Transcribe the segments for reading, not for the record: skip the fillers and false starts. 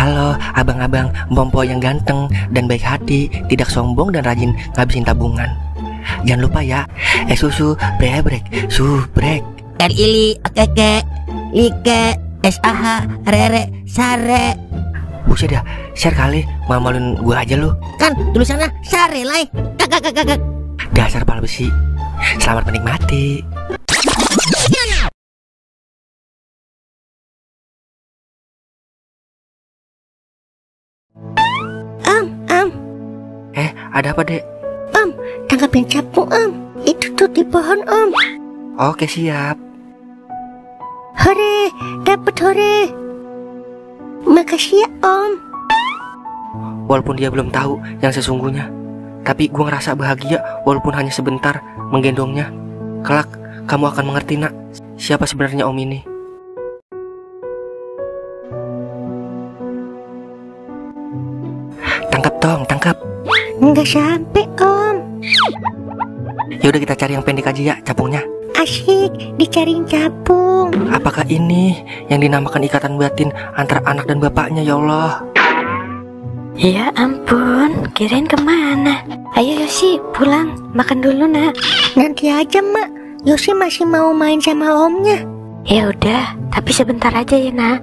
Halo abang-abang Bompo yang ganteng dan baik hati, tidak sombong dan rajin ngabisin tabungan. Jangan lupa ya, susu brebrek, subrek. Ili, keke, like, SAH, rere, sare. Buset dah, share kali, malu-maluin gue aja lu. Kan tulisannya sare lai. Kakak. Dasar pala besi. Selamat menikmati. Ada apa dek? Tangkapin capung itu tuh di pohon Oke siap. Hore, dapet hore. Makasih ya Walaupun dia belum tahu yang sesungguhnya, tapi gue ngerasa bahagia walaupun hanya sebentar menggendongnya. Kelak kamu akan mengerti nak, siapa sebenarnya om ini. Tangkap tong, tangkap. Nggak sampai Yaudah kita cari yang pendek aja ya capungnya. Asyik dicariin capung. Apakah ini yang dinamakan ikatan batin antara anak dan bapaknya ya Allah? Ya ampun, kirain kemana? Ayo Yosi pulang, makan dulu nak. Nanti aja mak, Yosi masih mau main sama omnya. Ya udah, tapi sebentar aja ya nak.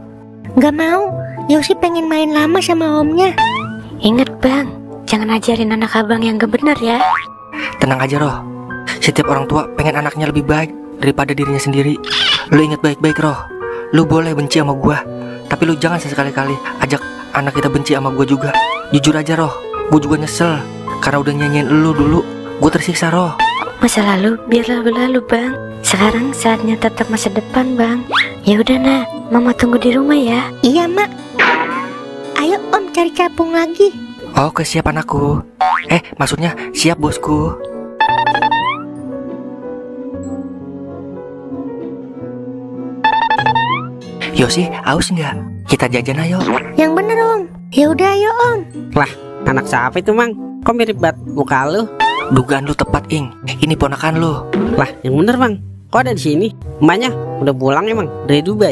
Nggak mau, Yosi pengen main lama sama omnya. Ingat bang, jangan ajarin anak abang yang gak bener ya. Tenang aja Roh, setiap orang tua pengen anaknya lebih baik daripada dirinya sendiri. Lu ingat baik-baik Roh, lu boleh benci sama gua, tapi lu jangan sesekali-kali ajak anak kita benci sama gua juga. Jujur aja Roh, gua juga nyesel karena udah nyanyiin lu dulu. Gua tersiksa Roh. Masa lalu biarlah berlalu bang. Sekarang saatnya tetap masa depan bang. Ya udah nak, mama tunggu di rumah ya. Iya mak. Ayo om cari capung lagi. Oke siap anakku. Maksudnya siap bosku. Yosi, aus nggak? Kita jajan ayo. Yang bener om. Ya udah ayo om. Lah, anak siapa itu mang? Kok mirip banget muka lu? Dugaan lu tepat Ing. Ini ponakan lu. Lah, yang bener bang. Kok ada di sini? Emaknya udah pulang emang dari Dubai?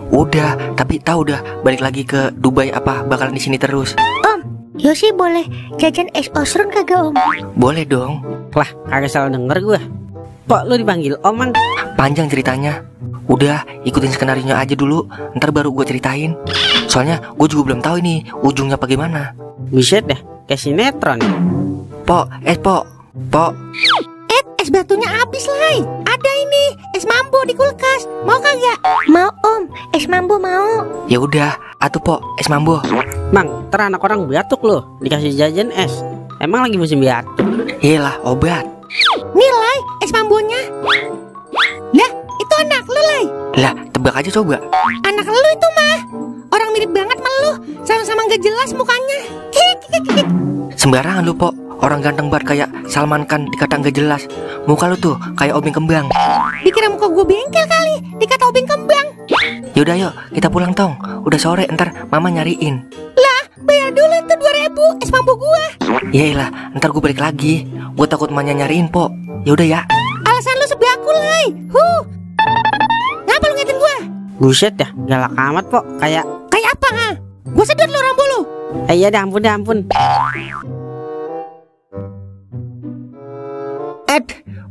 Udah, tapi tahu udah balik lagi ke Dubai apa bakalan di sini terus? Om, Yosi boleh jajan es osrun kagak om? Boleh dong. Lah, kagak salah denger gua. Kok lu dipanggil om mang? Panjang ceritanya. Udah, ikutin skenarionya aja dulu, ntar baru gue ceritain. Soalnya gue juga belum tahu ini ujungnya bagaimana. Buset dah, kayak sinetron. Pok. Es batunya habis lai. Ada ini es mambo di kulkas. Mau kagak? Mau om, es mambo mau. Ya udah, atuh Pok, es mambo. Mang, ntar anak orang batuk lu dikasih jajan es. Emang lagi musim batuk? Iyalah, obat. Nilai es mambonya. Lah, itu anak lu lai. Lah, tebak aja coba. Anak lu itu mah. Orang mirip banget sama lu. Sama-sama gak jelas mukanya. Sembarangan lu Pok. Orang ganteng banget kayak Salman Khan dikata nggak jelas. Muka lu tuh kayak obeng kembang. Dikira muka gue bengkel kali, dikata obeng kembang. Yaudah yuk, kita pulang tong. Udah sore, ntar mama nyariin. Lah, bayar dulu itu 2.000 es mambo gua. Yailah, ntar gue balik lagi. Gue takut mamanya nyariin Pok. Yaudah ya. Alasan lu sebeaku lai. Ngapa lu ngetin gua? Buset dah, galak amat Pok. Kayak apa ha? Gua sedot lu rambu lu. Iya dah, ampun.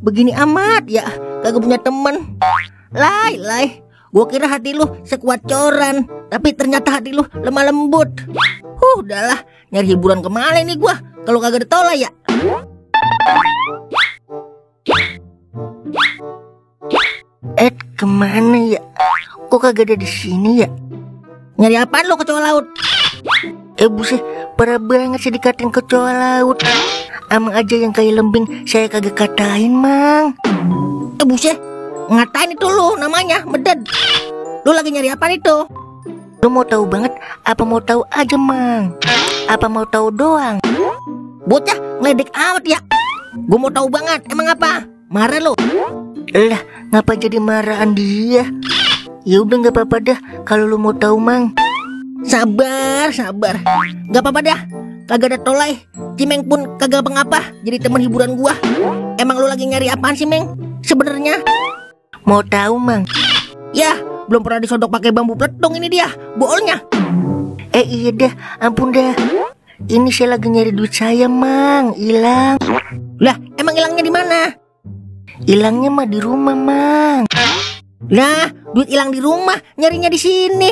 Begini amat ya, kagak punya temen. Lai, gua kira hati lu sekuat coran, tapi ternyata hati lu lemah lembut. Udahlah, nyari hiburan kemana nih gua, kalau kagak ditolak ya. Kemana ya? Kok kagak ada di sini ya? Nyari apaan lu kecoa laut? Buset, parah banget sih dikatain kecoa laut. Amang aja yang kayak lembing saya kagak katain mang. Buset, ngatain itu lu namanya meded. Lu lagi nyari apa itu? Lu mau tahu banget apa mau tahu aja mang? Apa mau tahu doang? Bocah ngeledek amat ya. Gua mau tahu banget, emang apa? Marah lu? Lah, ngapa jadi marahan dia? Ya udah nggak apa-apa dah kalau lu mau tahu mang. Sabar. Gak apa-apa dah. Kagak ada tolai. Cimeng pun kagak apa-apa jadi teman hiburan gua. Emang lu lagi nyari apaan sih, Meng? Sebenarnya mau tahu, Mang? Ya, belum pernah disodok pakai bambu peletung ini dia, boolnya. Iya dah, ampun dah. Ini saya lagi nyari duit saya, Mang. Hilang. Lah, emang hilangnya di mana? Hilangnya mah di rumah, Mang. Nah, duit hilang di rumah, nyarinya di sini.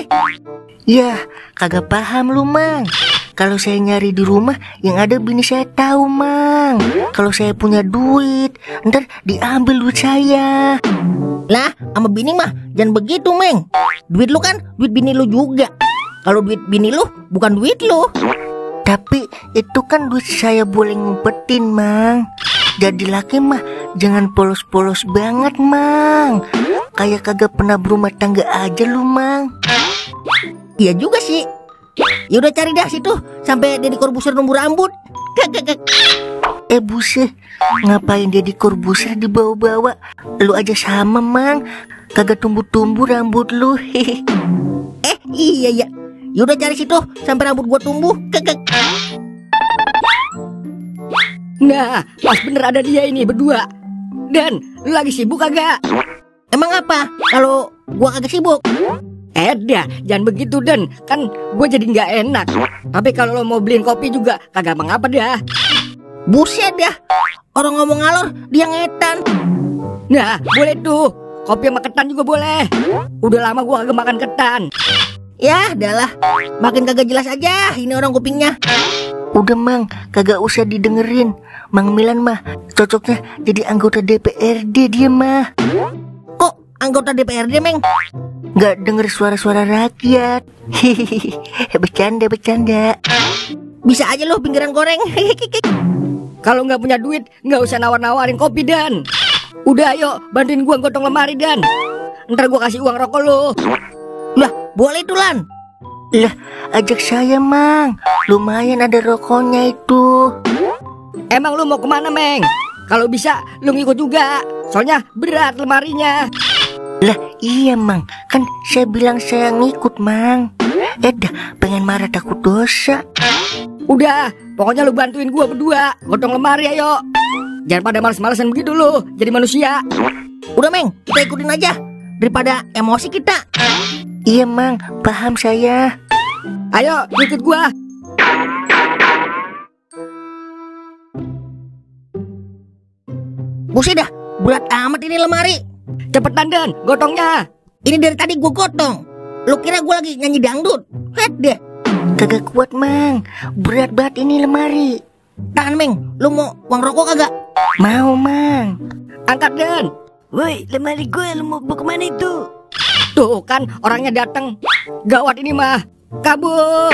Ya, kagak paham lu, Mang. Kalau saya nyari di rumah, yang ada bini saya tahu, Mang. Kalau saya punya duit, ntar diambil duit saya. Lah, sama bini mah jangan begitu, Meng. Duit lu kan duit bini lu juga. Kalau duit bini lu bukan duit lu. Tapi itu kan duit saya, boleh ngumpetin, Mang. Jadi laki mah jangan polos-polos banget, Mang. Kayak kagak pernah berumah tangga aja lu, Mang. Iya juga sih. Ya udah cari dah situ sampai Deddy Corbuzier numbuh rambut. Buset, ngapain Deddy Corbuzier dibawa-bawa? Lu aja sama, Mang. Kagak tumbuh-tumbuh rambut lu. Iya ya. Ya udah cari situ sampai rambut gua tumbuh. Nah, pas bener ada dia ini berdua. Dan lu lagi sibuk kagak? Emang apa kalau gua kagak sibuk? Dah, jangan begitu Dan. Kan gue jadi nggak enak. Tapi kalau lo mau beliin kopi juga kagak mengapa dah. Buset dah, orang ngomong ngalor dia ngetan. Nah, boleh tuh. Kopi sama ketan juga boleh. Udah lama gue kagak makan ketan. Ya, adalah. Makin kagak jelas aja ini orang kupingnya. Udah, Mang, kagak usah didengerin. Mang Milan mah cocoknya jadi anggota DPRD dia mah. Kok anggota DPRD, Meng? Nggak denger suara-suara rakyat. Bercanda. Bisa aja lo pinggiran goreng. Kalau nggak punya duit, nggak usah nawar-nawarin kopi, Dan. Udah, ayo bantuin gua gotong lemari, Dan. Ntar gua kasih uang rokok lo. Lah, boleh tuh, Lan. Lah, ajak saya, Mang. Lumayan ada rokoknya itu. Emang lu mau kemana, Meng? Kalau bisa, lu ngikut juga. Soalnya berat lemarinya. Lah, iya, Mang. Kan saya bilang saya ngikut, Mang. Dah, pengen marah takut dosa. Udah, pokoknya lu bantuin gua berdua gotong lemari, ayo. Jangan pada males-malesan begitu lu, jadi manusia. Udah, Meng, kita ikutin aja daripada emosi kita. Iya, Mang, paham saya. Ayo, ikut gua. Buset dah, berat amat ini lemari. Cepetan, Dan, gotongnya. Ini dari tadi gua gotong. Lu kira gua lagi nyanyi dangdut? Head deh. Kagak kuat, Mang. Berat banget ini lemari. Tahan, Meng. Lu mau uang rokok kagak? Mau, Mang. Angkat, Dan. Woi, lemari gue, lu mau bawa kemana itu? Tuh kan, orangnya datang. Gawat ini mah. Kabur.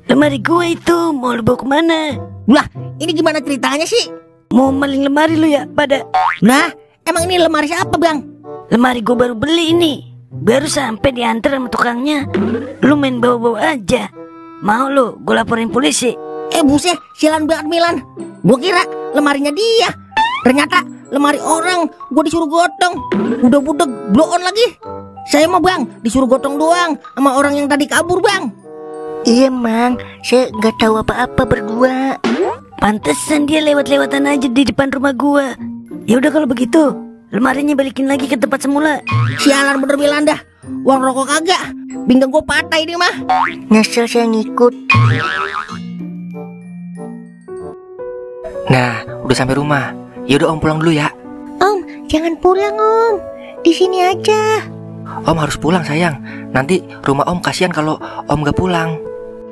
Lemari gue itu, mau lu bawa kemana? Lah, ini gimana ceritanya sih? Mau maling lemari lu ya, pada? Nah, emang ini lemari siapa, Bang? Lemari gue baru beli ini. Baru sampai diantar sama tukangnya. Lu main bawa-bawa aja. Mau lu, gue laporin polisi. Buset, sialan banget, Milan. Gua kira lemarinya dia. Ternyata lemari orang. Gua disuruh gotong. Udah budek, blow on lagi. Saya mah, Bang, disuruh gotong doang sama orang yang tadi kabur, Bang. Iya, Mang. Saya nggak tahu apa-apa berdua. Pantesan dia lewat-lewatan aja di depan rumah gua. Ya udah kalau begitu, lemarinya balikin lagi ke tempat semula. Sialan bener, Milan dah. Uang rokok kagak. Pinggang gua patah ini mah. Nyesel saya ngikut. Nah, udah sampai rumah. Yaudah Om pulang dulu ya. Om, jangan pulang, Om. Di sini aja. Om harus pulang sayang. Nanti rumah Om kasihan kalau Om gak pulang.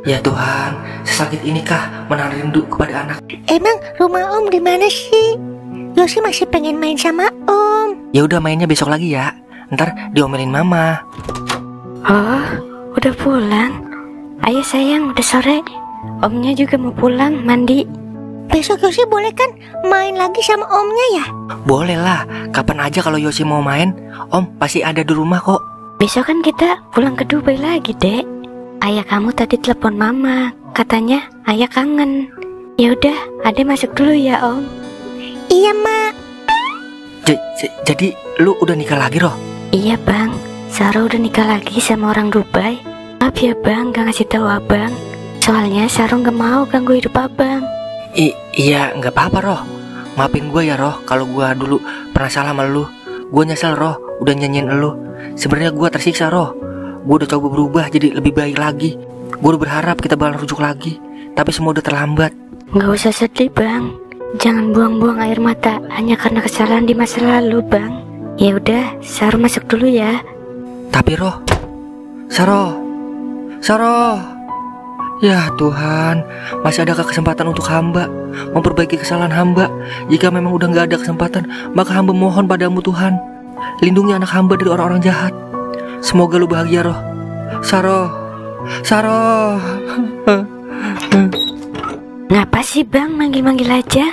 Ya Tuhan, sesakit inikah menahan rindu kepada anak. Emang rumah Om di mana sih? Yosi masih pengen main sama Om. Ya udah mainnya besok lagi ya. Ntar diomelin Mama. Oh, udah pulang. Ayo sayang, udah sore. Omnya juga mau pulang mandi. Besok Yosi boleh kan main lagi sama Omnya ya? Boleh lah, kapan aja kalau Yosi mau main, Om pasti ada di rumah kok. Besok kan kita pulang ke Dubai lagi, Dek. Ayah kamu tadi telepon Mama, katanya ayah kangen. Ya udah, Ade masuk dulu ya, Om. Iya, Mak. Jadi lu udah nikah lagi, Roh? Iya, Bang. Sarah udah nikah lagi sama orang Dubai. Maaf ya, Bang, gak ngasih tahu Abang. Soalnya Sarah gak mau ganggu hidup Abang. Iya, nggak apa-apa, Roh. Maafin gue ya, Roh, kalau gue dulu pernah salah sama lu. Gue nyesel, Roh, udah nyanyiin lu. Sebenarnya gue tersiksa, Roh. Gue udah coba berubah jadi lebih baik lagi. Gue udah berharap kita bakal rujuk lagi, tapi semua udah terlambat. Nggak usah sedih bang, jangan buang-buang air mata hanya karena kesalahan di masa lalu bang. Ya udah, Saro masuk dulu ya. Tapi Roh, Saro, ya Tuhan, masih adakah kesempatan untuk hamba memperbaiki kesalahan hamba? Jika memang udah gak ada kesempatan, maka hamba mohon padamu Tuhan, lindungi anak hamba dari orang-orang jahat. Semoga lu bahagia Roh. Saro. Ngapa sih bang manggil-manggil aja?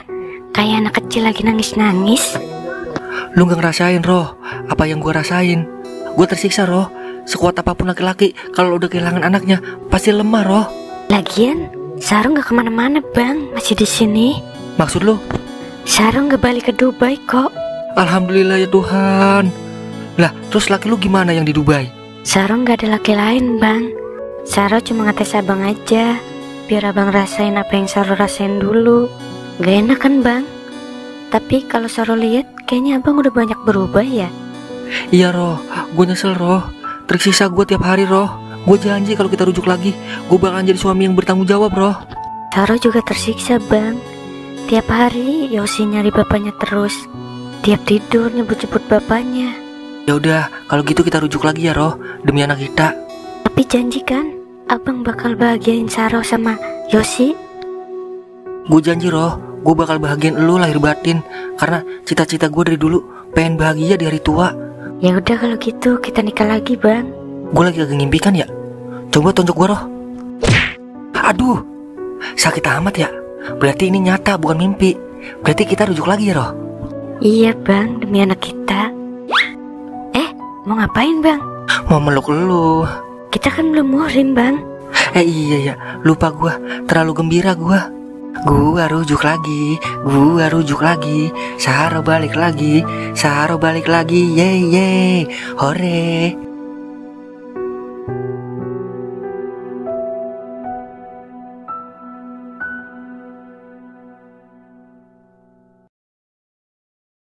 Kayak anak kecil lagi nangis-nangis. Lu gak ngerasain Roh apa yang gua rasain. Gua tersiksa Roh. Sekuat apapun laki-laki, kalau udah kehilangan anaknya pasti lemah Roh. Lagian Saro nggak kemana-mana bang, masih di sini. Maksud lu? Saro nggak balik ke Dubai kok. Alhamdulillah ya Tuhan. Lah terus laki lu gimana yang di Dubai? Saro nggak ada laki lain bang. Saro cuma ngetes abang aja, biar abang rasain apa yang Saro rasain dulu. Gak enak kan bang? Tapi kalau Saro lihat, kayaknya abang udah banyak berubah ya. Iya Roh, gue nyesel Roh. Tersiksa gue tiap hari Roh. Gue janji kalau kita rujuk lagi, gue bakalan jadi suami yang bertanggung jawab Roh. Saro juga tersiksa bang. Tiap hari Yosi nyari bapaknya terus. Tiap tidur nyebut-nyebut bapaknya. Ya udah, kalau gitu kita rujuk lagi ya Roh, demi anak kita. Tapi janji kan, abang bakal bahagiain Saro sama Yosi. Gue janji Roh, gue bakal bahagiain lu lahir batin. Karena cita-cita gue dari dulu pengen bahagia di hari tua. Ya udah kalau gitu kita nikah lagi bang. Gue lagi agak ngimpi kan ya? Coba tonjok gue Roh. Aduh, sakit amat ya. Berarti ini nyata bukan mimpi. Berarti kita rujuk lagi ya Roh. Iya bang, demi anak kita. Mau ngapain bang? Mau meluk lu. Kita kan belum muhrim bang. Iya ya, lupa gue. Terlalu gembira gue. Gua rujuk lagi. Saro balik lagi. Ye, hore.